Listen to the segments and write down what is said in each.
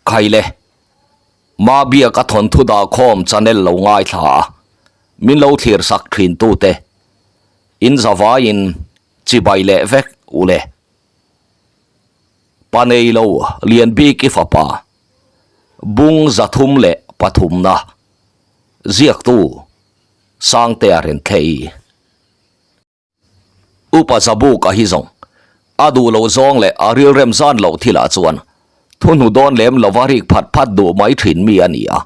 Khaile, Mabiaka thawnthu dahkhawm channel lo ngaithla a, min lo thlir sak thin tute, in zavaiin chibai leh vek u le. Pa nei lo lian bik i fapa, bung 303 na, ziaktu Sangtea Renthei. Upa Zabuka hi zawng a duh loh zawng leh a rilrem zan loh thilah chuan thuhnu dawn lem lova rik phat phat duh mai thin mi a ni a.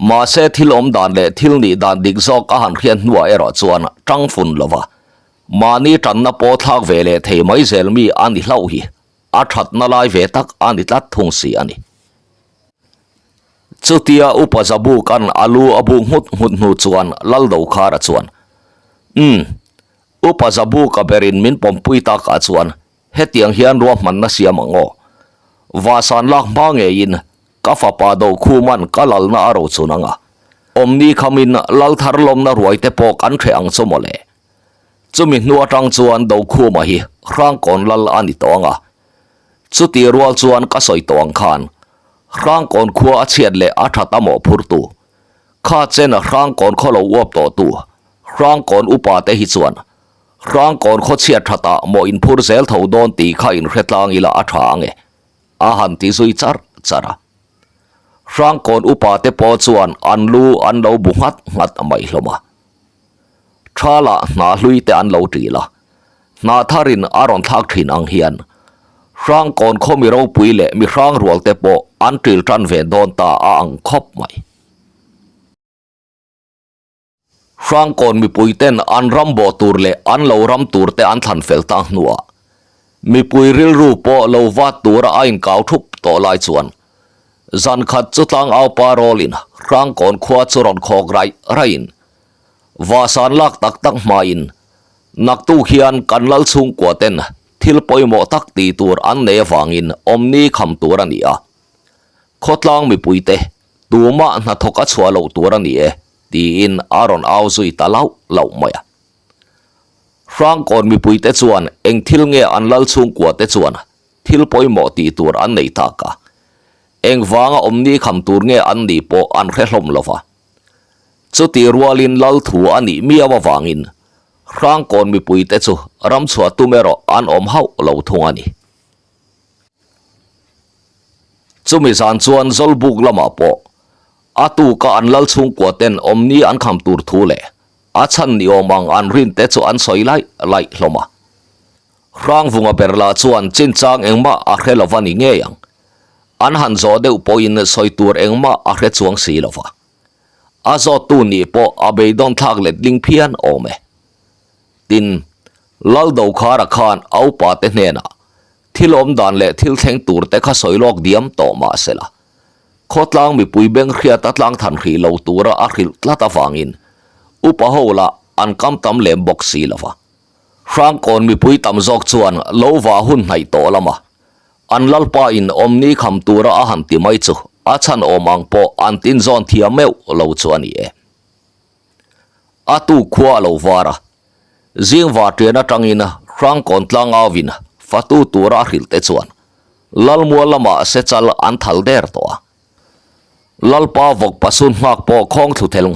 Mahse thil awm dan leh thil nih dan dik zawk a han hriat hnuah erawh chuan tang fun lova mahni tanna pawh thlak ve leh thei mai zel mi a ni hlauh hi a thatna lai ve tak a ni tlat thung si a ni. Chutia Upa Zabuka'n a lu a buk nghut nghut hnu chuan Laldokhara chuan, Umm, Upa Zabuka berin min pawmpui takah chuan hetiang hian ruahmanna siam ang aw. Vahsan lak hma ngeiin ka fapa Dokhuma'n ka lalna a rochun ang a. Awmni khamin lal thar lawmna ruai te pawh kan hreh ang chu mawle. Chumi hnu atang chuan Dokhuma hi Hrangkawn lal a ni tawh ang a. Chuti rual chuan ka sawi tawh ang khan Hrangkawn khua a chhiat leh a that a mawhphurtu, kha chen a Hrangkawn khaw lo uap tawhtu Hrangkawn upa te hi chuan Hrangkawn khaw chhiat thatah mawh inphur zel tho dawn tih kha inhre tlang ila a tha ange, a han ti zui char char a. Hrangkawn upa te pawh chuan an lu an lo bu nghat nghat mai hlawm a. Thala hna hlui te an lo ṭil a, hna tharin a rawn thlak ṭhin ang hian Hrangkawn khaw mi ropui leh mi hrang rual te pawh an ṭil ṭan ve dawn ta a ang khawp mai. Hrangkawn mipui ten an ram bawh tur leh an lo ram tur te an thlan fel ta hnuah mipui rilru pawh lo vat tura a inkau thup tawh lai chuan zan khat chu tlangau pa rawlin Hrangkawn khua chu rawn khawk raih raihin Vahsan lak tak tak hmain naktuk hian kan lal chhungkua ten thil pawimawh tak tih tur an nei avangin awmni kham tur a ni a. Khawtlang mipuite tumah hnathawk a chhuah loh tur a ni e tiin a rawn au zui ta lauh lauh mai a. Hrangkawn mipuite chuan eng thil nge an lal chhungkua te chuan thil pawimawh tih tur an nei tak a, engvanga awmni kham tur nge an nih pawh an hre hlawm lova. Chuti rualin lal thu a nih miau avangin Hrangkawn mipuite chu ramchhuah tum erawh an awm hauh lo thung a ni. Chumi zan chuan Zawlbuk lamah pawh a tuka an lal chhungkua ten awmni an kham tur thu leh a chhan ni awm ang an rin te chu an sawi laih laih hlawm a. Hrangvunga ber lah chuan chinchang engmah a hre lova ni ngei ang. An han zawh deuh pawhin sawi tur engmah a hre chuang si lo va. A zawttu nih pawh a beidawn thlak letling phian awm e. Tin, Laldokhara khan a upate hnenah thil awm dan leh thil thleng tur te kha sawi lawk diam tawh mah sela, khawtlang mipui beng hriat a tlang than hrih lo tura a hrilh tlat avangin upa ho lah an kam tam lem bawk si lo va. Hrangkawn mipui tam zawk chuan lo vah hun hnaih tawh lama An lalpa in awmni kham tura a han ti mai chu a chhan awm ang pawh an tin zawn thiam meuh lo chu a ni e. A tu khua a lo var a, zing varṭian aṭangin Hrangkawn tlangauin fatu tura a hrilh te chuan Lalmual lamah sechal an thal der tawh a. Lalpa vawk pasun nghak pawh khawng thlu tel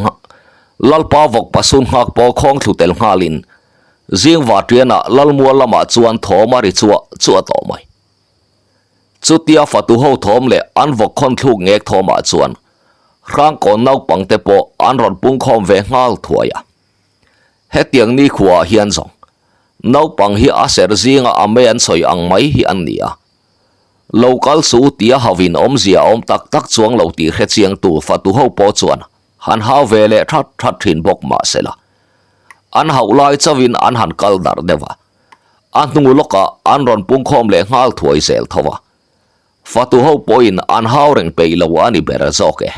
Lalpa vawk pasun nghak pawh khawng thlu tel nghalin zing varṭianah Lalmual lamah chuan thawm a ri chuah chuah tawh mai. Chutia fatu ho thawm leh an vawk khawn thluk ngek thawmah chuan Hrangkawn naupang te pawh an rawn pungkhawm ve nghal thuai a. Hetiang nikhuaah hian zawng naupang hi a serh zinga a mei an sawi ang mai hi an ni a. Lo kal su tia hauin awmzia a awm tak tak chuang lo tih hre chiangtu fatu ho pawh chuan han hau ve leh that that thin bawk mah se la. An hauh lai chauhin an han kal darh deuh a, a hnu lawkah an rawn pungkhawm leh nghal thuai zel tho a. Fatu ho pawhin an hau reng peih lo a ni ber zawk e.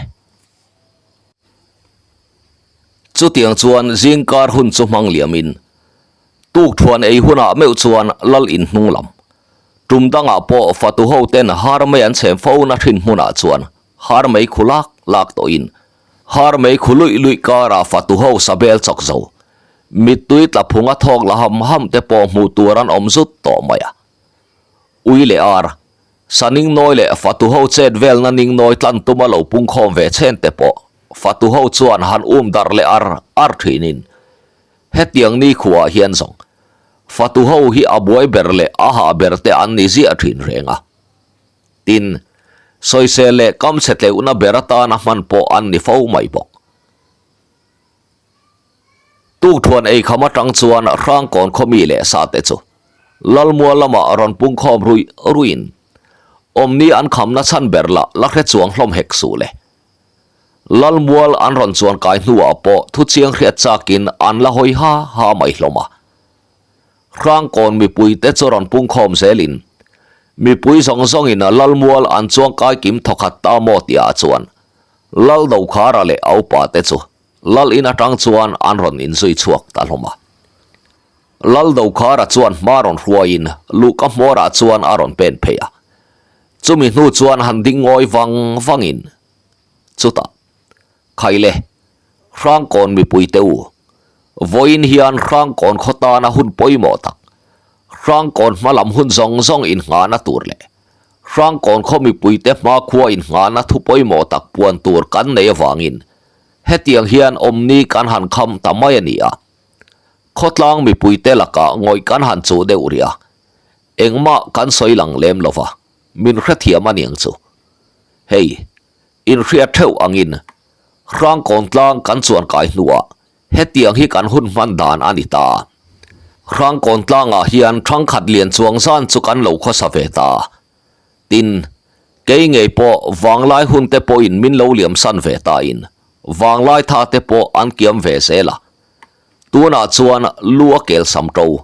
Chutiang chuan zingkar hun chu hmang liamin tukthuan ei hunah meuh chuan lal in hnung lam tum dangah pawh fatu ho ten har mai an chhem fo na thin hmunah chuan har mai khu lak lak tawhin har mai khu luih luih karah fatu ho sabel chawk zo mittui tla phunga thawk la ham ham te pawh hmuh tur an awm zut tawh mai a. Ui leh ar. Sa ningnawi leh fatu ho chet velna ningnawi tlan tuma lo pungkhawm ve chhen te pawh fatu ho chuan han um darh leh ar ar thinin hetiang nikhuaah hian zawng fatu ho hi a buai ber leh a hah ber te an ni ziah thin reng a. Tin, sawisel leh kamchhe tleuhna ber atana hman pawh an ni fo mai bawk. Tukthuan eikham atang chuan Hrangkawn khawmi leh sate chu Lalmual lamah rawn pungkhawm ruih ruihin awmni an khamna chhan ber lah la hre chuang hlawm hek suh le. Lalmual an rawn chuan kai hnuah pawh thuchiang hriat chakin an la hawi ha ha mai hlawm a. Hrangkawn mipuite chu rawn pungkhawm zelin mipui zawng zawngin Lalmual an chuang kai kim thawkhat ta maw tihah chuan Lal Dokhara leh a upate chu Lal in atang chuan an rawn inzui chhuak ta hlawm a. Lal Dokhara chuan hma rawn hruaiin luhka hmawrah chuan a rawn pen phei a. Chumi hnu chuan han ding ngawi vang vangin chutah, Khaile, Hrangkawn mipuite u, vawiin hian Hrangkawn khaw tana hun pawimawh tak, Hrangkawn hma lam hun zawng zawng innghahna tur leh Hrangkawn khaw mipuite hmakhua innghahna thu pawimawh tak puan tur kan nei avangin hetiang hian awmni kan han kham ta mai a ni a. Khawtlang mipuite lakah ngawih kan han chuh deuh rih a, engmah kan sawi lang lem lo va, min hrethiam a niang chu. Hei, inhriat theuh angin Hrangkawn tlang kan chuan kai hnuah hetiang hi kan hun hman dan a ni ta. Hrangkawn tlangah hian thangkhat lian chuang zan chu kan lo khawsa ve ta. Tin, kei ngei pawh vanglai hun te pawhin min lo liam san ve tain vanglai tha te pawh an kiam ve zel a. Tunah chuan lu a kel sam to,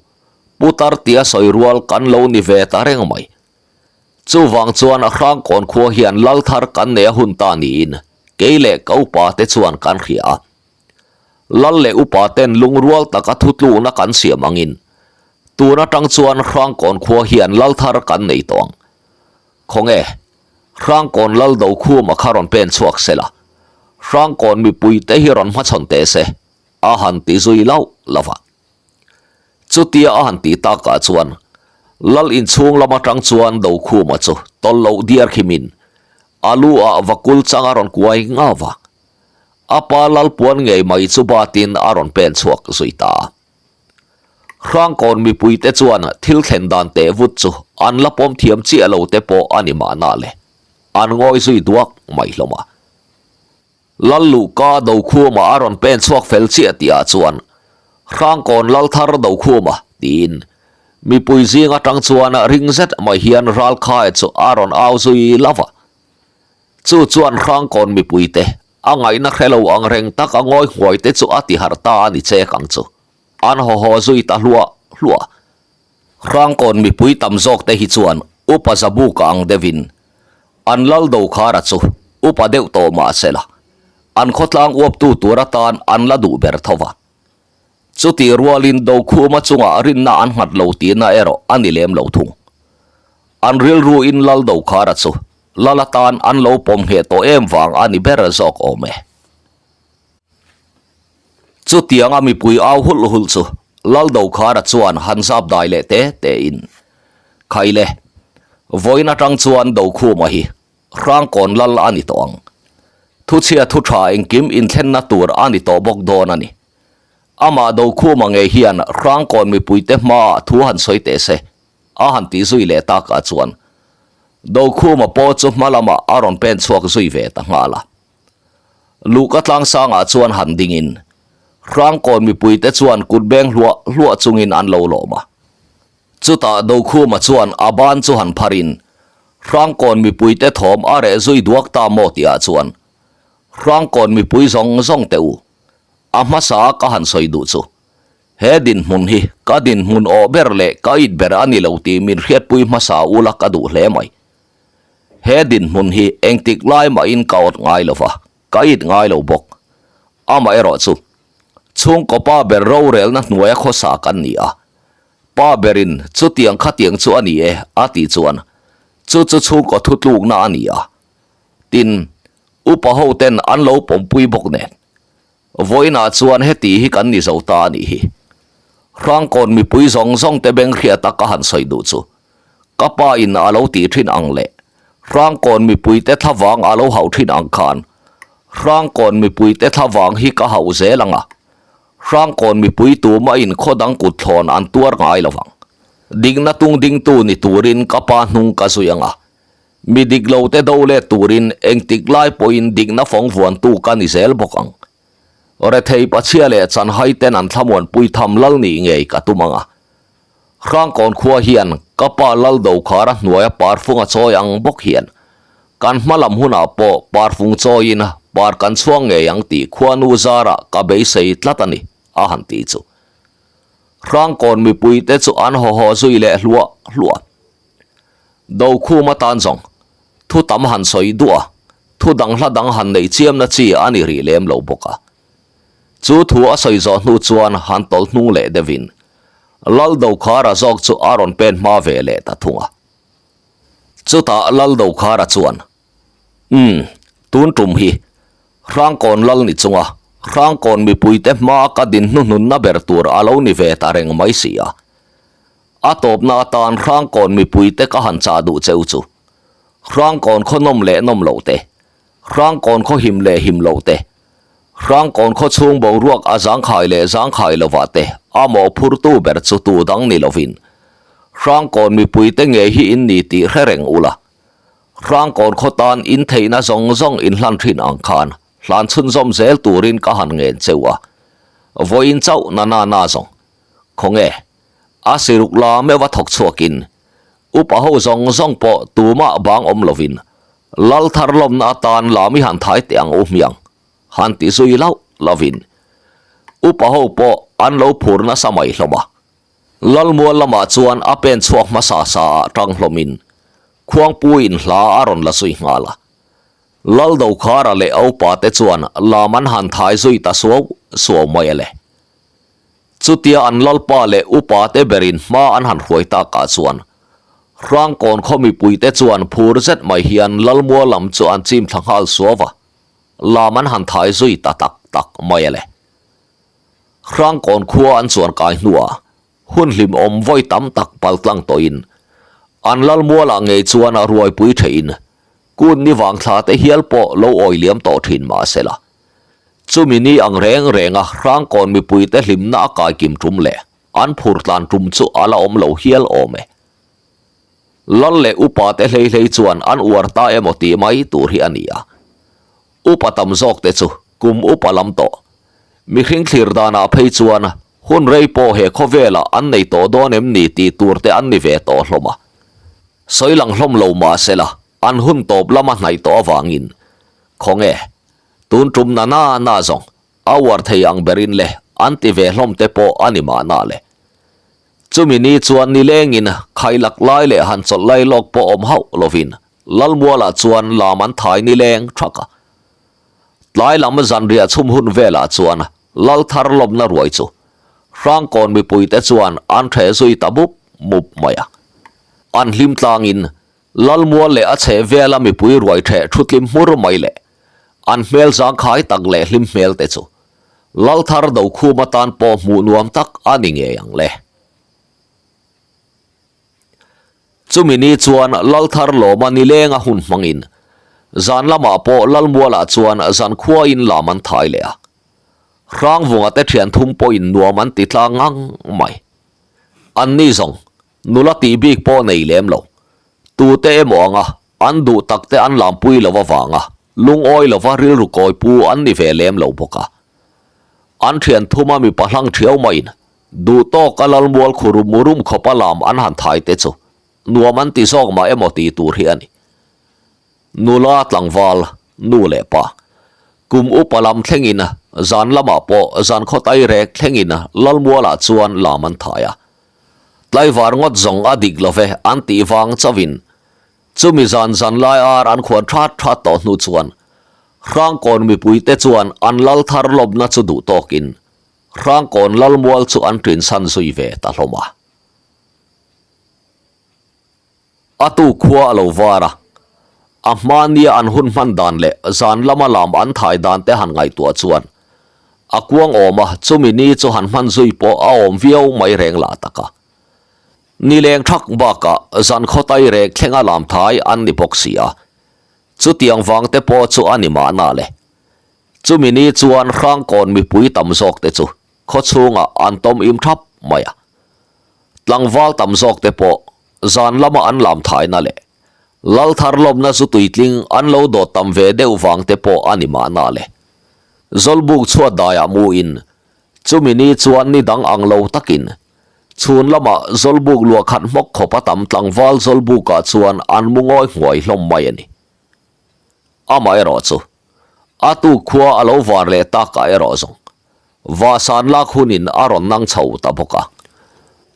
putar tia sawi rual kan lo ni ve ta reng mai. Chuvang chuan Hrangkawn khua hian lal thar kan nei a hun ta niin kei leh ka upa te chuan kan hria a. Lal leh upa ten lungrual taka thutlukna kan siam angin tun atang chuan Hrangkawn khua hian lal thar kan nei tawh ang. Khawnge, Hrangkawn lal do khuma kha rawn pen chhuak se la, Hrangkawn mipui te hi rawn hmachhawn teh se, a han ti zui lauh lauh a. Chutia a han tih takah chuan Lal inchhung lam atang chuan Dokhuma chu tawlh loh diar khimin a lu ah vakul chang a rawn kuai ngau va. A pa Lal puan ngei mai chu batin a rawn pen chhuak zui ta a. Hrangkawn mipuite chuan thil thlen dan teh vut chu an la pawm thiam chiah lo te pawh a ni mahna le, an ngawi zui duak mai hlawm a. Lal Luhka Dokhuma a rawn pen chhuak fel chiah tihah chuan Hrangkawn Lal Thar Dokhuma tiin mipui zing atang chuan ring zet mai hian Ralkhae chu a rawn au zui lo va. Chu chuan Hrangkawn mipuite a ngaihna hre lo ang reng tak a ngawi nghuai te chu a ti harh ta a ni chek ang chu. An haw haw zui ta hluah hluah. Hrangkawn mipui tam zawk te hi chuan Upa Zabuka ang deuhin An lal Dokhara chu upa deuh tawh mah se la, an khawtlang uaptu tur atan an la duh ber tho va. Chutih rualin Dokhuma chungah rinna an nghat lo tihna erawh a ni lem lo thung. An rilruin lal Dokhara chu lal atan an lo pawm ngheh tawh em vang a ni ber zawk awm e. Chutianga mipui au hulh hulh chu Lal Dokhara chuan han zap dai leh te te in, Khaile, vawiin atang chuan Dokhuma hi Hrangkawn Lal a ni tawh ang. Thuchhia thu tha engkim inthlenna tur a ni tawh bawk dawn a ni. Amah Dokhuma ngei hian Hrangkawn mipuite hmaah thu han sawi teh se, a han tih zui leh takah chuan Dokhuma pawh chu hma lamah a rawn pen chhuak zui ve ta nghal a. Luhka tlangsangah chuan han dingin Hrangkawn mipuite chuan kut beng hluah hluah chungin an lo lawm a. Chutah Dokhuma chuan a ban chu han pharin Hrangkawn mipuite thawm a reh zui duak ta maw tihah chuan Hrangkawn mipui zawng zawng teh u, a hmasa ka han sawi duh chu he dinhmun hi ka dinhmun awh ber leh ka it ber a ni lo tih min hriatpui hmasa ula ka duh hle mai. He dinhmun hi engtik lai mahin ka awt ngai lo va, ka it ngai lo bawk. Amaherawh chu, chhungkaw pa ber rorelna hnuaia khawsa kan ni a, pa berin chutiang khatiang chu a ni e a tih chuan chu chu chhungkaw thutlukna a ni a. Tin, upa hoten an lo pawmpui bawk nen. Vawiinah chuan heti hi kan ni zo ta a nih hi. Hrangkawn mipui zawng zawng te beng hriata ka han sawi duh chu. Ka pa in a lo tih thin ang leh Hrangkawn mipuite thlavang a lo hauh thin ang khan Hrangkawn mipuite thlavang hi ka hauh zel ang a, Hrangkawn mipui tumah in khaw dang kut thlawn an tuar ngai lo vang. Dikna tung dingtu ni turin ka pa hnung ka zui ang a, mi dik lo te do let turin engtik lai pawhin dikna fawng vuantu ka ni zel bawk ang. Rethei pachhia leh chanhai ten an thlamuanpui tham lal nih ngei ka tum ang a. Hrangkawn khua hian ka pa lal dokhara hnuaia parfung a chawi ang bawk hian kan hma lam hunah pawh parfung chawiin par kan chhuang ngei ang tih khuanu zarah ka beisei tlat a ni, a han ti chu. Hrangkawn mipuite chu an haw haw zui leh hluah hluah. Dokhum atan zawng thu tam han sawi duh a, thu dang hla dang han neih chiamna chi a ni rih lem lo bawk a. Chu thu a sawi zawh hnu chuan han tawlh hnung leh deuhin Lal Dokhara zawk chu a rawn pen hma ve leh ta thung a. Chutah Lal Dokhara chuan, Umm, tun tum hi Hrangkawn Lal ni chunga Hrangkawn mipuite hmaa ka din hnuhnunna ber tur a lo ni ve ta reng mai si a. A tawpna atan Hrangkawn mipuite ka han chah duh cheu chu Hrangkawn khaw nawm leh nawm loh te, Hrangkawn khaw him leh him loh te, Hrangkawn khaw chhung boruak a zangkhai leh zangkhai lovah te a mawhphurtu ber chu tu dang ni lovin Hrangkawn mipuite ngei hi in ni tih hre reng ula. Hrangkawn khaw tan in theihna zawng zawng in hlan thin ang khan hlan chhunzawm zel turin ka han ngen cheu a. Vawiin chauh na na na zawng. Khawnge? A siruk la meuh a thawk chhuakin upa ho zawng zawng pawh tumah bang awm lovin Lal thar lawmna atan lam i han thai teh ang u hmiang, han ti zui lauh lovin upa ho pawh an lo phur nasa mai hlawm a. Lalmual lamah chuan a pen chhuak hmasa sa ah tang hlawmin Khuangpuiin hla a rawn la zui nghal a. Lal Dokhara leh a upa te chuan lam an han thai zui ta suau suau mai a le. Chutia an lalpa leh upa te berin hma an han hruai takah chuan Hrangkawn khaw mipuite chuan phur zet mai hian Lalmua lam chu an chim thla nghal suau va, lam an han thai zui ta tak tak mai a le. Hrangkawn khua an chuan kai hnuah hun hlimawm vawi tam tak paltlang tawhin an Lalmualah ngei chuan a ruaipui theihin kut ni vang thla te hial pawh lo awi liam tawh thin mahsela Chumi ni ang reng renga Hrangkawn mipuite hlimna a kai kim tum leh an phur tlan tum chu a la awm lo hial awm e. Lal leh upa te hlei hlei chuan an uar ta emaw tih mai tur hi a ni a. Upa tam zawk te chu kum upa lam tawh. Mihring thlir danah phei chuan hun rei pawh he khawvelah an nei tawh dawn em ni tih tur te an ni ve tawh hlawm a. Sawi lang hlawm lo mahsela an hun tawp lama hnaih tawh avangin khawnge Tun tum na na na zawng a uar thei ang berin le an ti ve hlawm te pawh a ni mahna le. Chumi ni chuan nilengin khailak lai leh han chawlh lai lawk pawh awm hauh lovin Lalmualah chuan lam an thai nileng thak a. Tlai lam zanriah chhum hun velah chuan Lal thar lawmna ruai chu Hrangkawn mipuite chuan an ṭheh zui ta mup mup mai a. An hlim tlangin Lalmual leh a chheh vela mipui ruai ṭheh ṭhutlim hmur mai leh an hmel zangkhai tak leh hlim hmel te chu Lalthar Dokhum atan pawh hmuh nuam tak a ni ngei ang le. Chumi ni chuan Lalthar lawma nilenga hun hmangin zan lamah pawh Lalmualah chuan zankhuain lam an thai leh a. Hrangvunga te ṭhian thum pawhin nuam an ti tlang ngang mai. Anni zawng Nula tih bik pawh nei lem lo. Tute emaw anga an duh tak te an lampui lo avanga lungawi lova rilru kawi pu an ni ve lem lo bawk a. An thian thuma mipa hlang thiau maiin duh tawka lalmual khu rum rum khawpa lam an han thai te chu nuam an ti zawk mah emaw tih tur hi a ni. Nula tlangval, nu leh pa, kum upa lam thlengin zan lamah pawh zan khaw tai rek thlengin lalmualah chuan lam an thai a. Tlaivar ngawt zawng a dik lo ve an tih vang chauhin chumi zan zan lai ar an khuan that that tawh hnu chuan Hrangkawn mipuite chuan an lal thar lawmna chu duh tawkin Hrangkawn lalmual chu an ṭinsan zui ve ta hlawm a. A tu khua a lo var a, a hmania an hun hman dan leh zan lama lam an thai dan te han ngaihtuah chuan a kuang awm a, chumi ni chu han hman zui pawh a awm viau mai reng lah tak a. Nileng thak bakah zan khawtai rek thlenga lam thai an ni bawk si a, chutiang vang te pawh chu a ni mahna le. Chumi ni chuan Hrangkawn mipui tam zawk te chu khaw chhungah an tawm im thap mai a. Tlangval tam zawk te pawh zan lama an lam thaina leh Lal thar lawmna zu tuitling an lo dawt tam ve deuh vang te pawh a ni mahna le. Zawlbuk chhuat daiah mu in chumi ni chuan ni dang ang lo takin chhun lamah Zawlbuk luah khat hmawk khawp a tam tlangval Zawlbukah chuan an mu ngawi nghuai hlawm mai a ni. Amaherawh chu a tuk khua a lo var leh takah erawh zawng Vahsan lak hunin a rawn nang chho ta bawk a.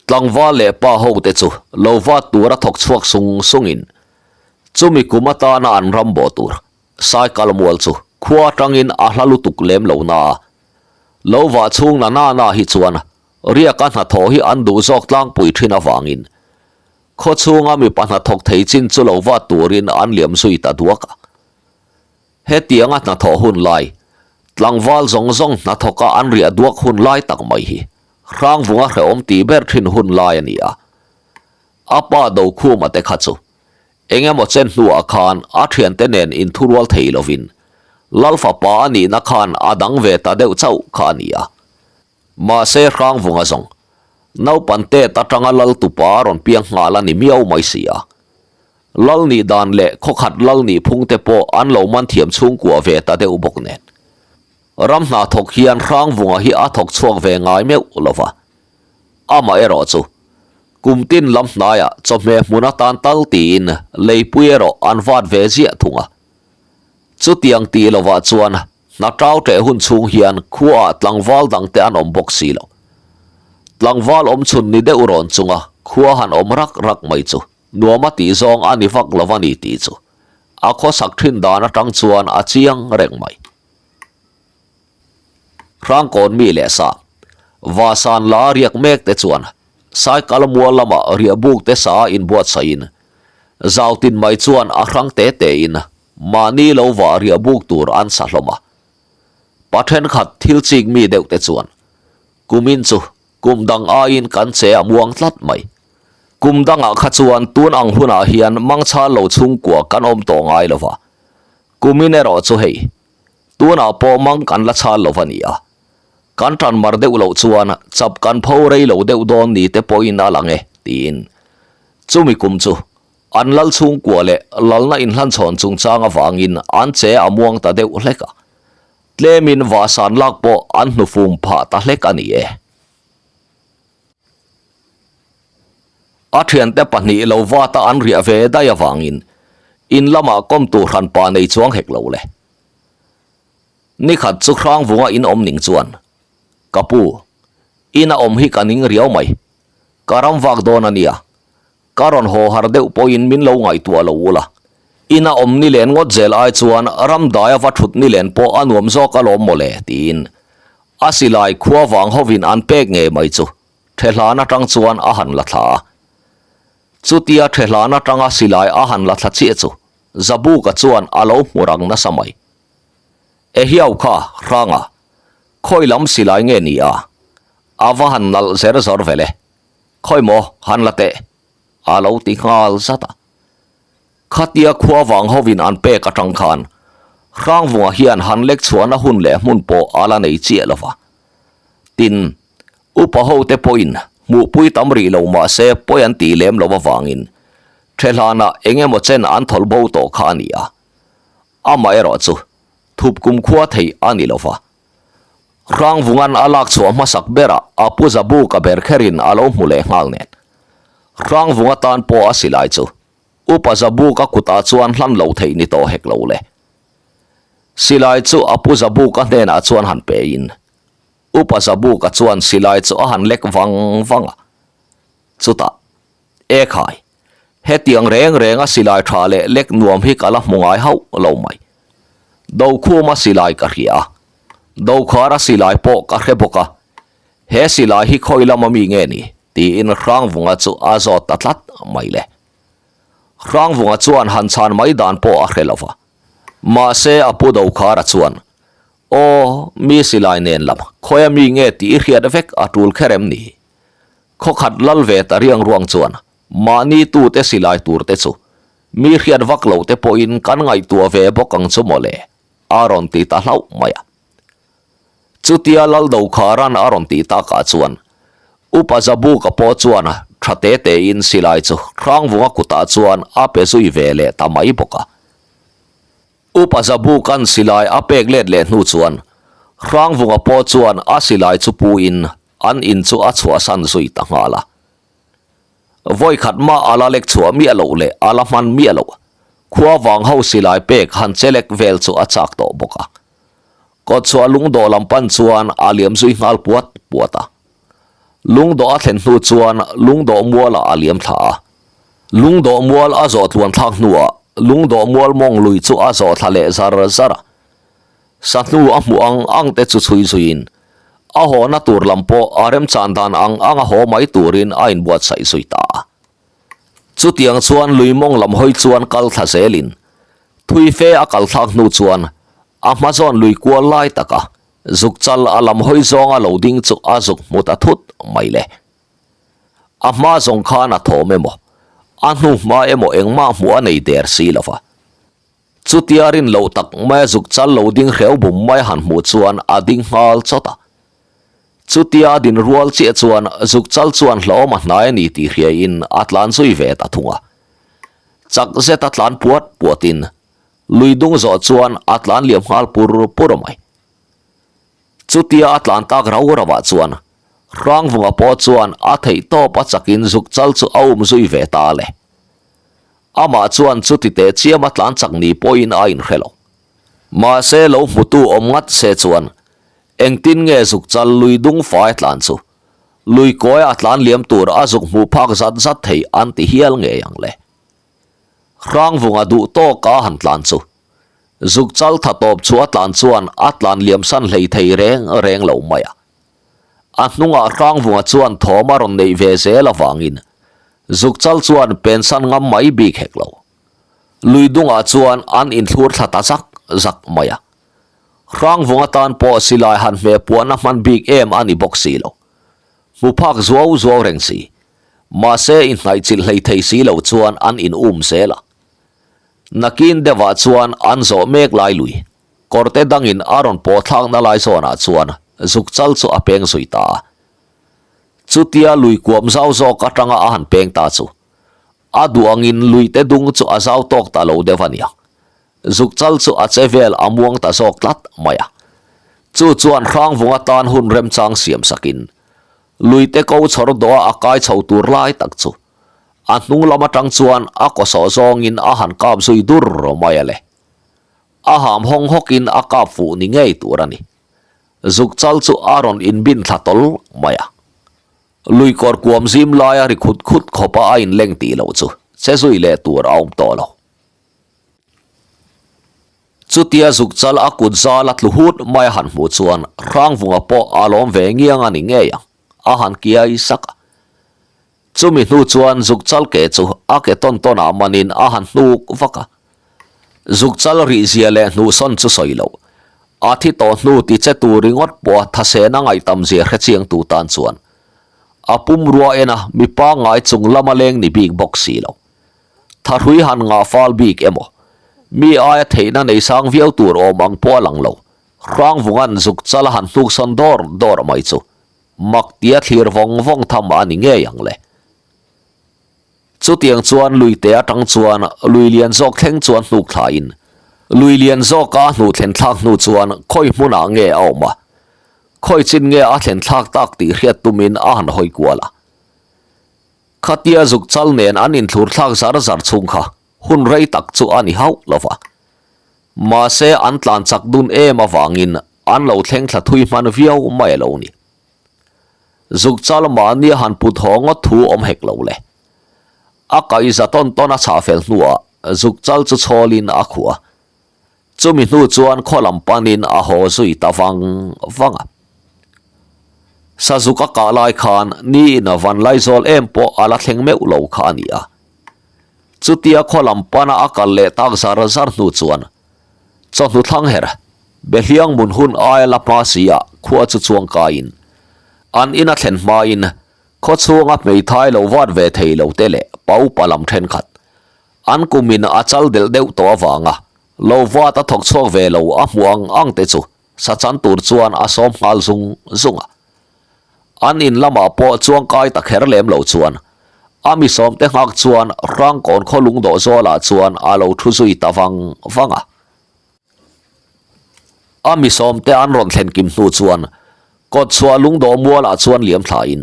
Tlangval leh pa ho te chu lo vat tura thawk chhuak sung sungin chumi kum atana an ram bawh tur cycle mual chu khua atangin a hla lutuk lem lo na a. Lo vah chhung na na na hi chuan riaka hnathawh hi an duh zawk tlangpui thin avangin khaw chhunga mipa hnathawk thei chin chu lo vat turin an liam zui ta duak a. Hetianga hnathawh hun lai, tlangval zawng zawng hnathawka an riah duak hun lai tak mai hi Hrangvunga hrehawm tih ber thin hun lai a ni a. A pa Dokhuma te kha chu eng emaw chen hnuah khan a thiante nen inthurual thei lovin Lalfapa a nihna khan a dang ve ta deuh chauh kha a ni a. Mahse Hrangvunga zawng naupan tet atanga Lal tupa a rawn piang nghal a ni miau mai si a. Lal nih dan leh khawkhat lal nih phung te pawh an lo man thiam chhungkua ve ta deuh bawk nen. Ram hna thawk hian Hrangvunga hi a thawk chhuak ve ngai meuh lo va. Amaherawh chu, kum tin lam hnaiah chawhmeh hmun atan tal tiin leipui erawh an vat ve ziah thung a. Chutiang tih lovah chuan hna tau ṭeh hun chhung hian khuaah tlangval dangte an awm bawk si lo. Tlangval awm chhun ni deuh rawn chunga khua han awm rak rak mai chu nuam a tih zawng a ni vak lo a ni tih chu a khawsak thin dan atang chuan a chiang reng mai. Hrangkawn mi leh sa, Vasan la riak mek te chuan Saikal mual lamah riahbuk te sa a inbuatsaih in zau tin mai chuan a hrang te te in mahni lo vah riahbuk tur an sa hlawm a. Pa thenkhat thil chik mi deuh te chuan kumin chu Kum dang aiin kan che a muang tlat mai. Kum dangah kha chuan tun ang hunah hian mangchhal lo chhungkua kan awm tawh ngai lo va. Kumin erawh chu hei, tunah pawh mang kan la chhal lo va ni a. Kan tan mar deuh loh chuan chap kan pho rei lo deuh dawn ni te pawhin a lang e, tiin. Chumi kum chu an lal chhungkua leh lalna inhlanchhawn chungchang avangin an che a muang ta deuh hlek a. Tlemin vahsan lak pawh an hnufum phah ta hlek a ni e. A thiante pahnih lo vata an riah ve daih avangin in lamah kawm tur hran pa nei chuang hek lo le. Nikhat chu Hrangvunga in awm ning chuan, Ka pu, ina awm hi ka ning riau mai. Ka ram vak dawn a nia. Ka rawn haw har deuh pawhin min lo ngaihtuah lo ula. Ina awm nilen ngawt zel ai chuan ram daia va thut nilen pawh a nuam zawk alawm mawle, tiin a silai khua vang hovin an pek ngei mai chu Thehlan atang chuan a han la thla a. Chutia Thehlan atanga silai a han la thla chiah chu Zabuka chuan a lo hmu rang nasa mai. Ehiau kha, Hranga, khawi lam silai nge ni a? A va han nalh zer zawr vele. Khawi maw, han la teh, a lo ti nghal zat a. Khatia khua vang hovin an pek atang khan Hrangvunga hian han lek chhuahna hun leh hmun pawh a la nei chiah lo va. Tin, upa hote pawhin hmuhpui tam rih lo mah se pawi an tih lem lo avangin Thehlanah eng emaw chen an thawlh bo tawh kha a ni a. Amaherawh chu thup kumkhua theih a ni lo va. Hrangvunga'n a lak chhuah hmasak berah a pu Zabu ka ber kherin a lo hmu leh nghal nen. Hrangvunga tan pawh a silai chu Upa Zabu ka kutah chuan hlan lo theih ni tawh hek lo le. Silai chu a pu Zabu ka hnenah chuan han pein Upa Zabu ka chuan silai chu a han lek vang vang a. Chutah, Ekhai, hetiang reng renga silai tha leh lek nuam hi ka la hmu ngai hauh lo mai. Dokhuma silai ka hria a, Dokhara silai pawh ka hre bawk a, he silai hi khawi lama mi nge ni? tiin Hrangvunga chu a zawt ta tlat mai le. Hrangvunga chuan han chhan mai dan pawh a hre lo va. Mahse a pu Dokhara chuan, Aw, mi silai nen lam, khawia mi nge tih i hriat vek a tul kher em ni? Khaw khat lal ve ta riang ruang chuan mahni tute silai tur te chu mi hriat vak lo te pawhin kan ngaihtuah ve bawk ang chu mawle, a rawn ti ta hlauh mai a. Chutia lal Dokhara'n a rawn tih takah chuan Upa Zabuka pawh chuan tha te tein silai chu Hrangvunga kutah chuan a pe zui ve leh ta mai bawk a. Upa Zabuka'n silai a pek let leh hnu chuan Hrangvunga pawh chuan a silai chu puin an in chu a chhuahsan zui ta nghal a. Vawi khat mah a la lek chhuah miah loh leh a la hman miah loh khua vang ho silai pek han che lek vel chu a chak tawh bawk a. Kawtchhuah lungdawh lam pan chuan a liam zui nghal puat puat a. Lungdawh a thlen hnu chuan lungdawh mualah a liam thla a. Lungdawh mual a zawh tluan thlak hnuah lungdawh mual mawng lui chu a zawh thla leh zar zar a. Sahnu a hmuh ang ang te chu chhui zuiin a hawhna tur lam pawh a remchan dan ang anga haw mai turin a inbuatsaih zui ta a. Chutiang chuan lui mawng lam hawi chuan kal thla zelin thui fe a kal thlak hnu chuan a hma zawn lui kual lai taka zuk chal a lam hawi zawnga lo ding chu a zuk hmu ta thut mai le. A hma zawng khan a thawm emaw, a hnu hma emaw engmah hmuh a nei der si lo va. Chutia rin loh tak maia zuk chal lo ding hreu bum mai han hmuh chuan a ding nghal chawt a. Chutia a din rual chiah chuan zuk chal chuan hlawm a hnai a ni tih hriaiin a tlan zui ve ta thung a. Chak zeta tlan puat puatin lui dung zawh chuan a tlan liam nghal pur pur mai. Chutia a tlan tak rau rauah chuan Hrangvunga pawh chuan a theih tawp a chakin zuk chal chu a um zui ve ta le. Amah chuan chuti teh chiam a tlan chak ni pawhin a inhre lo. Mahse lo hmutu awm ngat se chuan engtin nge zuk chal lui dung fai tlan chu lui kawi a tlan liam tur a zuk hmuh phak zat zat thei an ti hial ngei ang le. Hrangvunga duh tawka han tlan chu zuk chal tha tawp chu a tlan chuan a tlan liam san hlei thei reng reng lo mai a. A hnungah Hrangvunga chuan thawm a rawn neih ve zel avangin Zukchal chuan pensan ngam mai bik hek lo. Lui dungah chuan an inthlur thla ta zak zak mai a. Hrangvunga tan pawh silai han hmeh puahna hman bik em a ni bawk si lo. Hmu phak zuau zuau reng si. Mahse inhnaihchilh hlei thei si lo chuan an in um zel a. Nakin deuhah chuan an zawh mek lai lui. Kawrte dangin a rawn pawh thlakna lai zawnah chuan zukchal chu a peng zui ta a. Chutia lui kuam zau zawk atanga a han peng ta chu a duh angin luite dung chu a zau tawk ta lo deuh a nia. Zukchal chu a che vel a muang ta zawk tlat mai a. Chu chuan Hrangvung atan hun remchang siam sakin luite ko chhawr dawha a kai chho tur lai tak chu a hnung lam atang chuan a kaw sawh zawngin a han kap zui dur mai a le. A ham hawng hawkin a kap fuh ni ngei tur a ni. Zukchal chu a rawn inbin thla tawl mai a. Lui kawr kuam zim laia ri khut khut khawpa a inleng tih loh chu che zui leh tur a awm tawh lo. Chutia zukchal a kut zal a tlu hut mai a han hmuh chuan Hrangvunga pawh a lawm ve ngiang a ni ngei ang, a han kiai sak a. Chumi hnu chuan zukchal ke chu a ke tawn tawn ah manin a han hnuk vak a. Zukchal rihzia leh hnuhsawn chu sawi loh. A thi tawh hnu ti che tur ringawt pawh a thasena ngaihtam zia hrechiang tu tan chuan a pumrua en a mi pangngai chung lama leng ni bik bawk si lo. Thahrui han ngah fal bik emaw? Mi aia theihna nei sang viau tur awm ang pawh a lang lo. Hrangvunga'n zukchal a han hnuksawn dawr dawr mai chu Mak tia thlir vawng vawng tham a ni ngei ang le. Chutiang chuan luite atang chuan lui lian zawk thleng chuan hnuk thlain, lui lian zawka a hnuh thlen thlak hnu chuan khawi hmunah nge a awm a, khawi chin nge a thlen thlak tak tih hriat tumin a han hawi kual a. Khatia zuk chal nen an inthlur thlak zar zar chhung kha hun rei tak chu a ni hauh lo va. Mahse an tlan chak dun em avangin an lo thleng thla thui hman viau mai a lo ni. Zuk chal mahni a han put haw ngawt thu awm hek lo le. A kaih za tawn tawn a chhah fel hnuah zuk chal chu chhawlin a khuh a. Chumi hnu chuan khaw lam panin a haw zui ta vang vang a. Sazuk a kah lai khan ni in a van laizawl em pawh a la thleng meuh lo kha a ni a. Chutia khaw lam pana a kal leh tak zar zar hnu chuan chawhnu thlang her Behliang mun hun aia la hma si ah khua chu chuang kaiin an in a thlen hmain. Khaw chhunga hmeithai lo vat ve thei lo te leh pa upa lam thenkhat an kumin a chal delh deuh tawh avanga lo vat a thawk chhuak ve lo a hmuh ang ang te chu sa chan tur chuan a sawm nghal zung zung a. An in lamah pawh chuangkai ta kher lem lo chuan a mi sawmte nghak chuan Hrangkawn khaw lungdawh zawlah chuan a lo thu zui ta vang vang a. A mi sawmte an rawn thlen kim hnu chuan kawt chhuah lungdawh mualah chuan liam thlain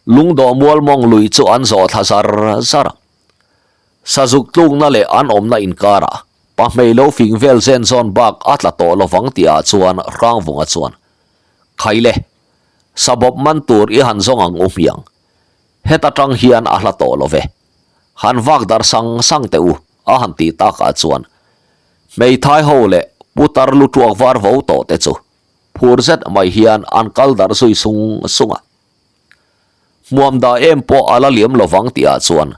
lungdawh mual mawng lui chu an zawh thla zar zar a. Sazuk tlukna leh an awmna inkarah pahmei lo fing vel zen zawn bak a tla tawh lovang tihah chuan Hrangvunga chuan, Khaile, sabawp man tur i han zawng ang u hmiang. Heta tang hian a hla tawh lo ve. Han vak dar sang sang teh u, a han tih takah chuan hmeithai ho leh putar lu tuak var vo tawh te chu phur zet mai hian an kal darh zui sung sung a. Hmuam dah em pawh a la liam lo vang tihah chuan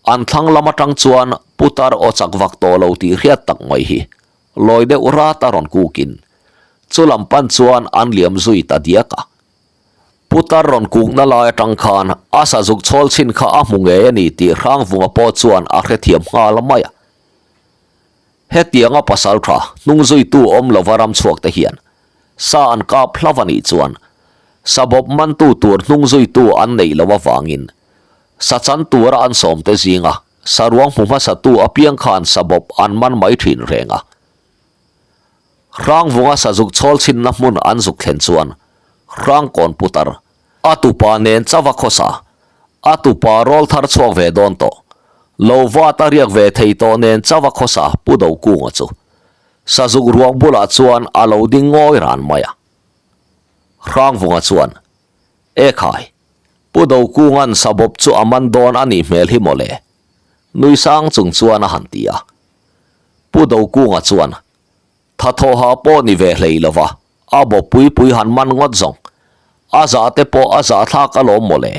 an thlang lam atang chuan putar aw chak vak tawh lo tih hriat tak mai hi lawi deuh rat a rawn kukin chu lam pan chuan an liam zui ta diak a. Putar rawn kukna lai atang khan a sazuk chhawl chhin kha a hmu ngei a ni tih Hrangvunga pawh chuan a hrethiam nghal mai a. Hetianga pasal tha hnung zuitu awm lova ram chhuak te hian sa an kap hlauh a nih chuan sabawp mantu tur hnung zuitu an neih loh avangin sa chan tura an sawmte zinga saruang hmu hmasatu apiang khan sabawp an man mai thin reng a. Hrangvunga sazuk chhawl chhinna hmun an zuk thlen chuan Hrangkawn putar a tupa nen chauh a khawsa, a tupa rawl thar chhuak ve dawn tawh, lo vat a riak ve thei tawh nen chauh a khawsa Pu Dokunga chu sazuk ruang bulah chuan a lo ding ngawi ran mai a. Hrangvunga chuan, E khai, Pu Dokunga'n sabawp chu a man dawn a nih hmel hi mawle, nui sang chung chuan a han ti a. Pu Dokunga chuan, Tha thawha pawh ni ve hlei lo va, a bawp pui pui han man ngawt zawng. A zah te pawh a zah thlak alawm mawle.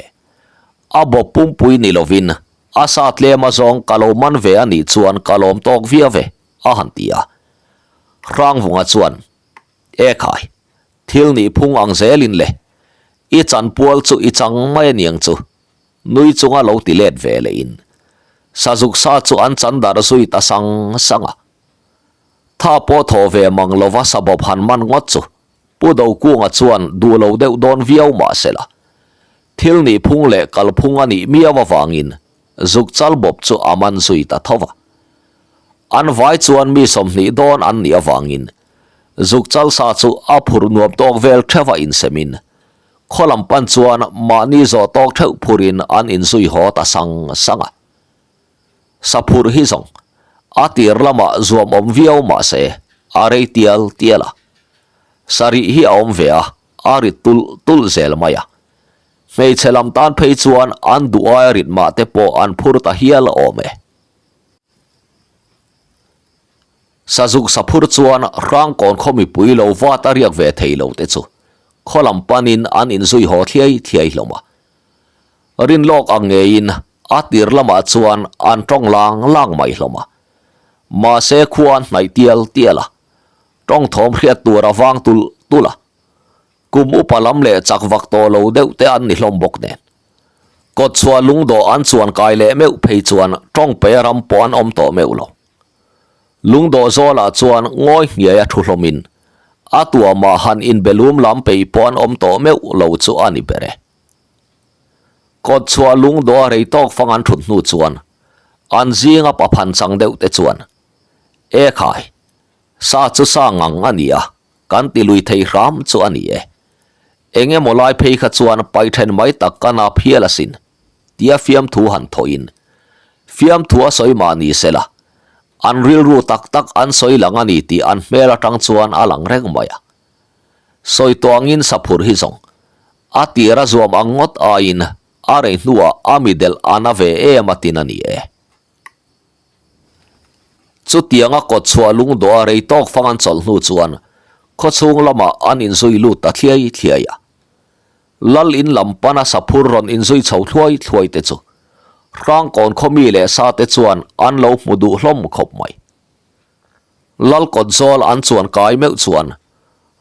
A bawp pumpui ni lovin, a sa tlem a zawng ka lo man ve a nih chuan ka lawm tawk viau ve, a han ti a. Hrangvunga chuan, E khai, thil nih phung ang zelin le, i chanpual chu i chang mai aniang chu, Nui chunga lo ti let ve leh in Sazuk sa chu an chan darh zui ta sang sang a. Tha pawh thaw ve mang lova sabawp han man ngawt chu Pu Dokunga chuan duh lo deuh dawn viau mah se la, thil nih phung leh kal phung a nih miau avangin zuk chal bawp chu a man zui ta tho va. An vai chuan mi 20 dawn an nih avangin zuk chal sa chu a phur nuam tawk vel theuh a insemin Khaw lam pan chuan mahni zawh tawk theuh phurin an inzui haw ta sang sang a. Saphur hi zawng a tir lamah zuam awm viau mah se a rei tial tial a. Sarih hi a awm ve a, a rit tulh tulh zel mai a. Hmeichhe lam tan phei chuan an duh aia rit mah te pawh an phur ta hial awm e. Sazuk saphur chuan Hrangkawn khaw mipui lo vat a riak ve thei lo te chu khaw lam panin an inzui haw thliai thliai hlawm a. Rinlawk ang ngeiin a tir lamah chuan an tawng lang lang mai hlawm a. Mahse khua an hnaih tial tial a, tawng thawm hriat tur a vang tulh tulh a. Kum upa lam leh chak vak tawh lo deuh te an ni hlawm bawk nen. Kawtchhuah lungdawh an chuan kai leh meuh phei chuan tawng pe ram pawh an awm tawh meuh lo. Lungdawh zawlah chuan ngawi hniai a thu hlawmin a tuamah han inbelum lam peih pawh an awm tawh meuh lo chu a ni ber e. Kawtchhuah lungdawh a rei tawk fang an thut hnu chuan an zinga paphan chang deuh te chuan, E khai, sa chu sa ngang a ni a, kan ti lui thei hram chu a ni e. Eng emaw lai phei kha chuan paih then mai tak ka nap hial asin. Tia fiamthu han thawhin, Fiamthu a sawi mah ni se la, an rilru tak tak an sawi lang a ni tih an hmel atang chuan a lang reng mai a. Sawi tawh angin saphur hi zawng, a tir a zuam ang ngawt aiin a rei hnuah a mi delh a na ve em a tin a ni e. Chutianga kawtchhuah lungdawh a rei tawk fang an chawlh hnu chuan khawchhung lamah an inzui lut ta thliai thliai a. Lal in lam pana saphur rawn inzui chho thluai thluai te chu Hrangkawn khaw mi leh sa te chuan an lo hmu duh hlawm khawp mai. Lal kawt zawl an chuan kai meuh chuan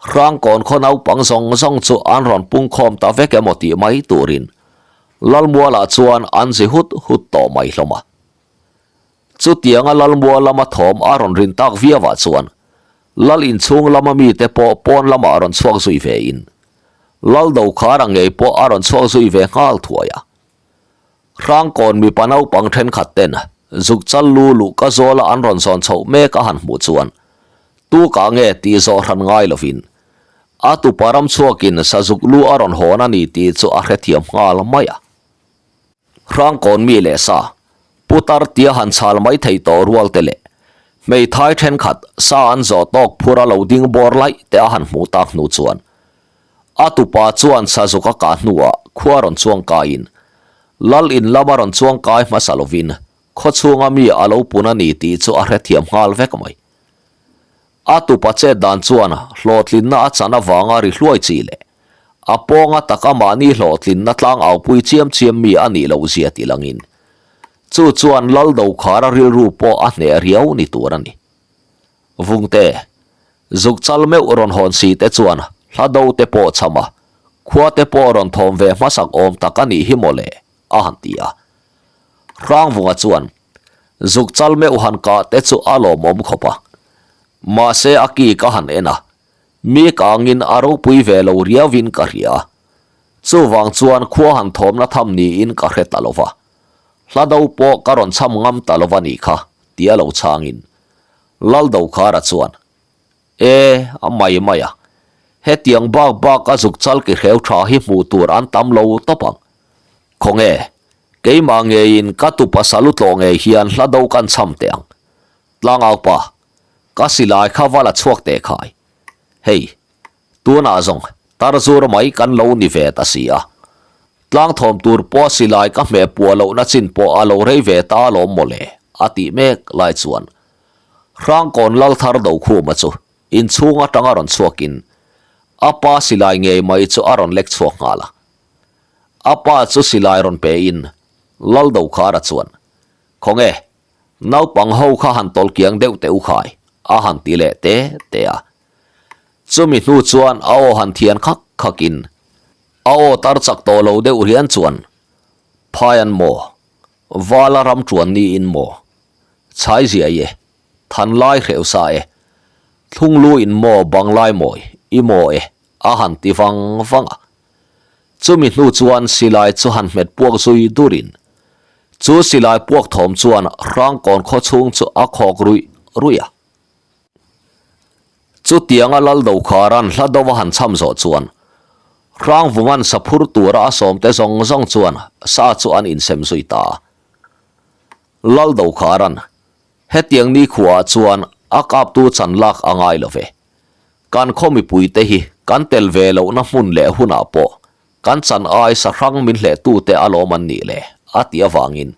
Hrangkawn khaw naupang zawng zawng chu an rawn pungkhawm ta vek emaw tih mai turin. Lalmualah chuan an zi hut hut tawh mai hlawm a. Chutianga Lalmual lama thawm a rawn rin tak viauah chuan Lal inchhung lama mite pawh pawn lamah rawn chhuak zui ve in Lal Dokhara ngei pawh a rawn chhuak zui ve nghal thuai a. Hrangkawn mipa naupang thenkhat ten zuk chal lu luh ka zawla an rawn zawn chhoh mek a han hmuh chuan tu kah nge tih zawh hran ngai lovin a tupa ram chhuakin sazuk lu a rawn hawn a ni tih chu a hrethiam nghal mai a. Hrangkawn mi leh sa putar tia han chhal mai thei tawh rual te leh hmeithai thenkhat sa an zawh tawk phur a lo ding bawr laih te a han hmuh tak hnu chuan A tupa chuan sazuk a kah hnuah khua rawn chuang kaiin Lal in lama rawn chuang kai hmasa lovin khaw chhunga mi a lo pun a ni tih chu a hrethiam nghal vek mai. A tupa chet dan chuan hlawhtlinna a chan avanga ri hluai chi leh a pawnga taka mahni hlawhtlinna tlang aupui chiam chiam mi a nih loh zia ti langin chu chuan Lal Dokhara rilru pawh a hneh riau ni tur a ni. Vungte, zuk chal meuh rawn hawn si te chuan hla do te pawh cham a, khua te pawh rawn thawm ve hmasak awm tak a nih hi maw le, a han ti a. Hrangvunga chuan zuk chal meuh han kah te chu a lawmawm khawp a, mahse a ki ka han en a, mi kangin a ropui ve lo riauin ka hria a, chuvang chuan khua han thawmna tham niin ka hre ta lo va, hla do pawh ka rawn cham ngam ta lo va nih kha, tia lo chhangin Laldokhara chuan, E, a mai mai a, hetiang bak bak a zuk chal ki hreu tha hi hmuh tur an tam lo tawp ang. Khawnge, keimah ngeiin ka tupa salu tlawh ngei hian hla do kan cham teh ang. Tlangaupa, ka silai kha va la chhuak teh khai. Hei, Tunah zawng tarzur mai kan lo ni ve ta si a, tlang thawm tur pawh silai ka hmeh puah lohna chin pawh a lo rei ve ta alawm mawle, a tih mek lai chuan Hrangkawn Lalthar Dokhuma chu inchhung atanga rawn chhuakin a pa silai ngei mai chu a rawn lek chhuak nghal a. A pa chu silai rawn pein Lal Dokhara chuan, Khawnge, naupang ho kha han tawlh kiang deuh teh u khai, a han ti leh te te a. Chumi hnu chuan a aw han thian khak khakin a aw tar chak tawh lo deuh rian chuan, Phai an maw? Vala ram tuan niin maw? Chhai ziai e, than lai hreu sa e, thlung lu in maw bang lai mawi i maw e a han ti vang vang a. Chumi hnu chuan silai chu han hmet puak zui durin chu silai puak thawm chuan Hrangkawn khaw chhung chu a khawk ruih ruih a. Chutianga Lal Dokhara'n hla dova han cham zawh chuan Hrangvunga'n sa phur tura a sawmte zawng zawng chuan sa chu an insem zui ta a. Lal Dokhara'n hetiang nikhuaah chuan a kaptu chan lak a ngai lo ve. Kan khaw mipuite hi kan tel ve lohna hmun leh hunah pawh kan chan ai sa hrang min hlehtute alawm an nih le a tih avangin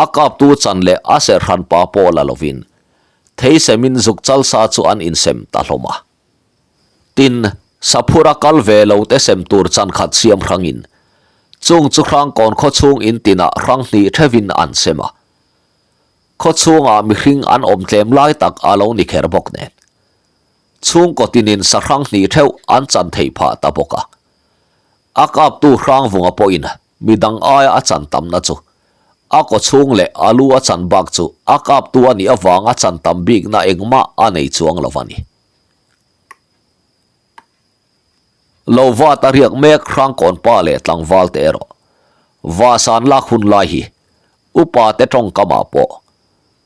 a kaptu chan leh a serhran pa pawh la lovin Theisemin zuk chalsa chu an insem ta hlawm a. Tin, Saphura kal ve lo te sem tur chan khat siam hrangin, chung chu Hrangkawn khaw chhung in tinah hrang hnih theuhin an sem a. Khaw chhungah mihring an awm tlem lai tak a lo ni kher bawk nen. Chhungkaw tinin sa hrang hnih theuh an chan theih phah ta bawk a. A kaptu Hrangvunga pawhin Midang aia a chan tamna chu a kaw chhung leh a lu a chan bak chu a kaptu a nih avanga chan tam bikna engmah a nei chuang lo a ni. Lo vat a riak mek Hrangkawn pa leh tlangval te erawh Vasan lak hun lai hi upa te tawngkamah pawh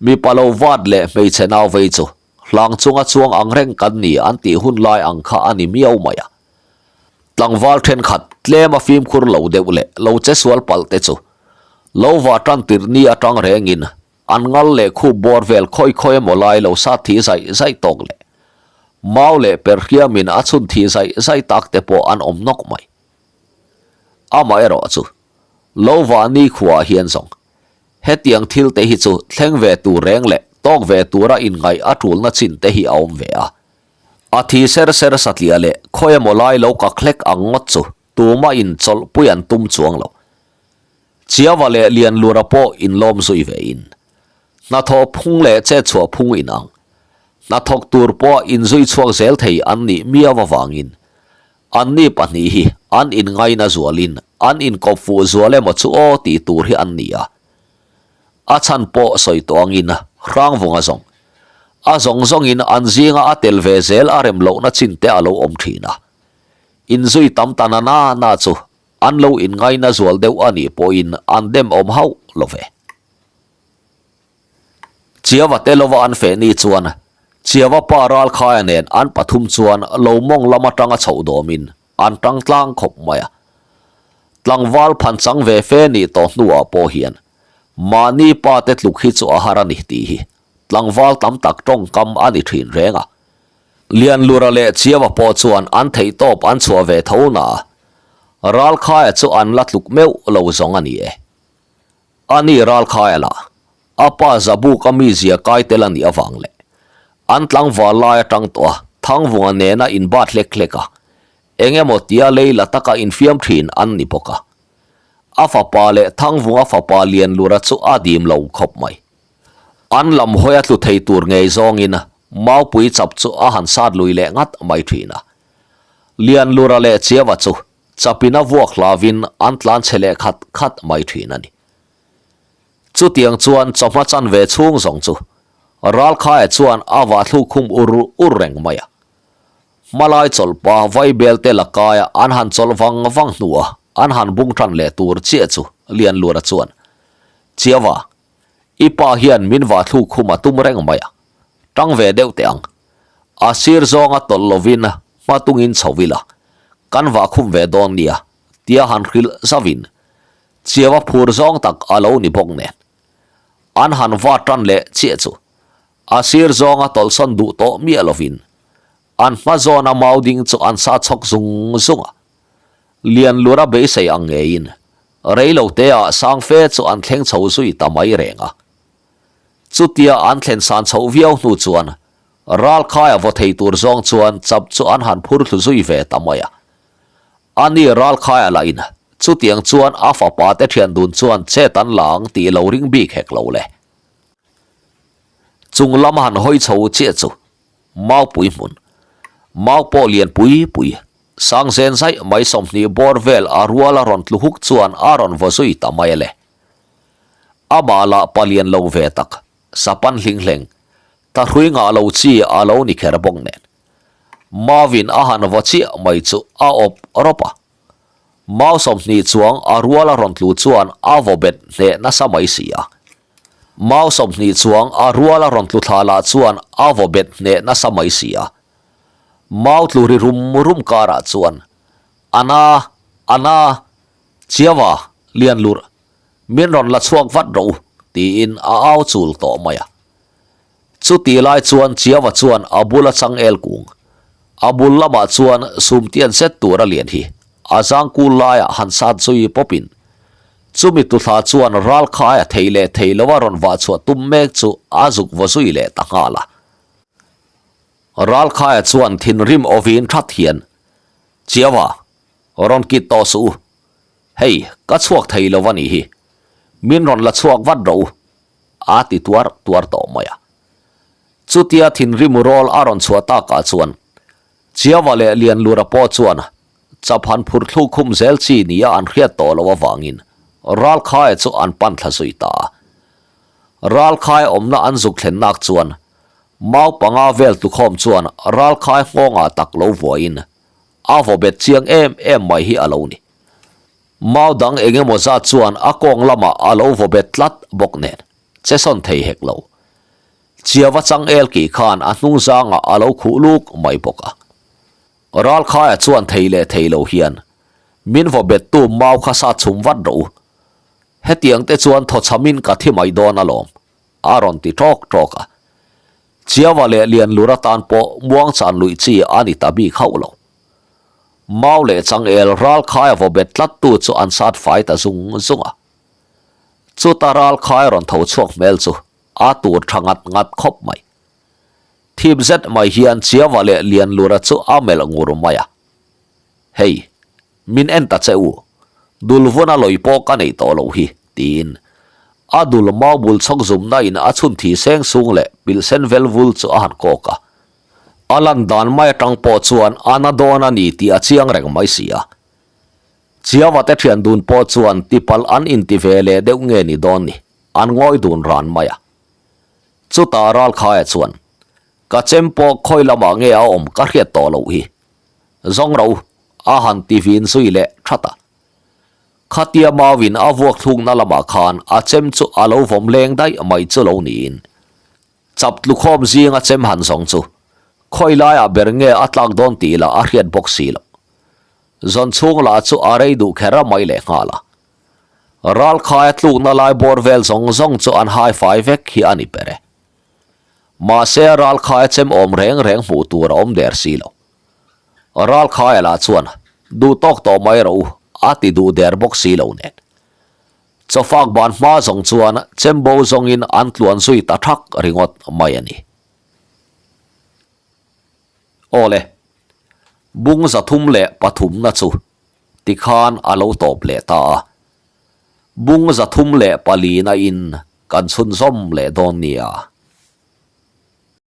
mipa lo vat leh hmeichhe nau vei chu hlang chunga chuang ang reng kan ni an tih hun lai ang kha a ni miau mai a. Tlangval thenkhat tlem a fimkhur lo deuh leh lo che sual palh te chu lo va tan tirh ni atang rengin an ngal leh khup bawr vel khawi khawi emaw lai lo sat thih zaih zaih tawk leh mau leh per hriamin a chhun thih zaih zaih tak te pawh an awm nawk mai. Amaherawh chu lo va ni khuaah hian zawng hetiang thil te hi chu thleng ve tur reng leh tawk ve tura inngaih a tulna chin te hi a awm ve a. A thi ser ser satliah leh khawi emaw lai lo ka hlek ang ngawt chu tumah in chawlhpui an tum chuang lo. Chiava leh Lianlura pawh inlawm zui ve in. Hnathawh phung leh chetchhuah phung inang. Hnathawk tur pawh inzui chhuak zel thei an nih miau avangin anni pahnih hi an inngaina zualin an inkawp fuh zual emaw chu aw tih tur hi an ni a. A chhan pawh sawi tawh angin Hrangvunga zawng a zawng zawngin an zinga a tel ve zel a rem lohna chin te a lo awm thin a. Inzui tam ta na na na chu an lo inngaina zual deuh a nih pawhin an dem awm hauh lo ve. Chiava te lova an feh ni chuan Chiava pa Ralkhaia nen an pathum chuan lo mawng lam atanga chhoh dawmin an tang tlang khawp mai a. Tlangval phan chang ve fe nih tawh hnuah pawh hian mahni pa te tluk hi chu a har a ni tih hi tlangval tam tak tawngkam a ni thin reng a. Lianlura leh Chiava pawh chuan an theihtawp an chhuah ve tho na a, Ralkhaia chu an la tluk meuh lo zawng a ni e. A ni Ralkhaia lah, a pa Zabuka mizia kai tel a nih avang leh an tlangval lai atang tawh a Thangvunga nena inbat hlek hlek a, eng emaw tia lei la taka infiam thin an ni bawk a. A fapa leh Thangvunga fapa Lianlura chu a dim lo khawp mai. An lam hawi a tlu thei tur ngei zawngin Maupui chap chu a han sat lui leh ngat mai thin a. Lianlura leh Chiava chu Chapin a vuak hlavin an tlan chhe leh khat khat mai thin a ni. Chutiang chuan chawhma chan ve chhung zawng chu Ralkhaia chuan a vah thluk khum ur ur reng mai a. Hmalai chawlhpa Vaibelte lakaia an han chawlh vang vang hnua an han bung tan leh tur chiah chu Lianlura chuan, Chiava, i pa hian min vah thluk khum a tum reng mai a, tang ve deuh teh ang. A sir zawnga tawlh lovin hma tungin chho ila, kan vah khum ve dawn nia, tia han hrilh zauhin Chiava phur zawng tak a lo ni bawk nen. An han va tan leh chiah chu a sir zawnga tawlhsawn duh tawh miah lovin an hma zawna mau ding chu an sa chhawk zung zung a. Lianlura beisei ang ngeiin reiloteah Sangfe chu an thleng chho zui ta mai reng a. Chutia an thlen san chhoh viau hnu chuan Ralkhaia vaw thei tur zawng chuan chap chu an han phur thlu zui ve ta mai a. Ani Ralkhaia lahin chutiang chuan a fapa te thian dun chuan chet an la ang tih lo ring bik hek lo le. Chung lam han hawi chho chiah chu Maupui hmun, mau pawh lian pui pui, sang zen zaih mai 20 bawr vel a rual a rawn tlu huk chuan a rawn vaw zui ta mai a le. Amah lah palian lo ve tak, sapan hling hleng, thahrui ngah lo chi a lo ni kher bawk nen. Mauvin a han vaw chiah mai chu a awp rawp a. Mau 20 chuang a rual a rawn tlu chuan a vaw bet hneh nasa mai si a. Mau 20 chuang a rual a rawn tlu thla lah chuan a vaw bet hneh nasa mai si a. Mau tlu ri rum rum karah chuan, A na! A na! Chiava, lian lurh, min rawn la chhuak vat rawh u, tiin a au chul tawh mai a. Chuti lai chuan Chiava chuan a bula changel kung, a bul lamah chuan sumtian zet tur a lian hi a zangkul laiah han sat zui pawpin, chumi tuthla chuan ralkhaia thei leh thei lova rawn vah chhuah tum mek chu a zuk vaw zui leh ta nghal a. Ralkhaia chuan thinrim awin that hian, Chiava, Rawn kit tawh suh u. Hei, ka chhuak thei lo a nih hi. Min rawn la chhuak vat rawh u. A ti tuar tuar tawh mai a. Chutia thinrim rawl a rawn chhuah takah chuan Chiava leh Lianlura pawh chuan chaphan phur thluk khum zel chi nia an hriat tawh loh avangin Ralkhaia chu an pan thla zui ta a. Ralkhaia awmna an zuk thlen nak chuan mau panga vel tukhawm chuan Ralkhai nghawngah tak lo vuain A vaw bet chiang em em mai hi a lo ni. Mau dang eng emaw zat chuan a kawng lamah a lo vaw bet tlat bawk nen, che sawn thei hek lo. Chiava changel kih khan a hnung zangah a lo khuh luk mai bawk a. Ralkhaia chuan thei leh thei lo hian, Min vaw bettu mau kha sa chhum vat rawh u. Hetiang te chuan thawchhamin ka thi mai dawn alawm, a rawn ti ṭawk ṭawk a. Chiava leh Lianlur atan pawh muangchan luih chi a ni ta bik hauh lo. Mau leh changel ralkhaia vaw bet tlattu chu an sat fai ta zung zung a. Chuta ralkhai rawn tho chhuak hmel chu a tur tha ngat ngat khawp mai. Thip zet mai hian Chiava leh Lianlura chu a melh ngur mai a. Hei, Min en ta che u, dul vuna lawi pawh ka neih tawh loh hi, tiin a dul mau bul chhawk zumna in a chhun thi seng sung leh pilh sen vel vul chu a han kawk a. A lan dan mai atang pawh chuan a na dawn a ni tih a chiang reng mai si a. Chiava te thian dun pawh chuan tipalh an inti ve leh deuh nge ni dawn ni, an ngawi dun ran mai a. Chutah Ralkhaia chuan, Ka chem pawh khawi lamah nge a awm ka hriat tawh loh hi. Zawng ro, a han ti vin zui leh that a. Khatia Mauin a vuak thlukna lamah khan a chem chu a lo vawm leng daih mai chu lo niin. Chap tlukhawm zinga chem han zawng chu khawi laiah ber nge a tlak dawn tih lah a hriat bawk si loh. Zawn chhung lah chu a rei duh kher a mai leh nghal a. Ralkhaia tlukna lai bawr vel zawng zawng chu an hai fai vek hi a ni ber e. Mahse ralkhaia chem awm reng reng hmuh tur a awm der si lo. Ralkhaia lah chuan duh tawk tawh mai rawh u a ti duh der bawk si lo nen. Chawfak ban hma zawng chuan chembo zawngin an tluan zui ta thak ringawt mai a ni. Aw le, bung 303 na chu tikhan a lo tawp leh ta a. Bung 304 na in kan chhunzawm leh dawn nia.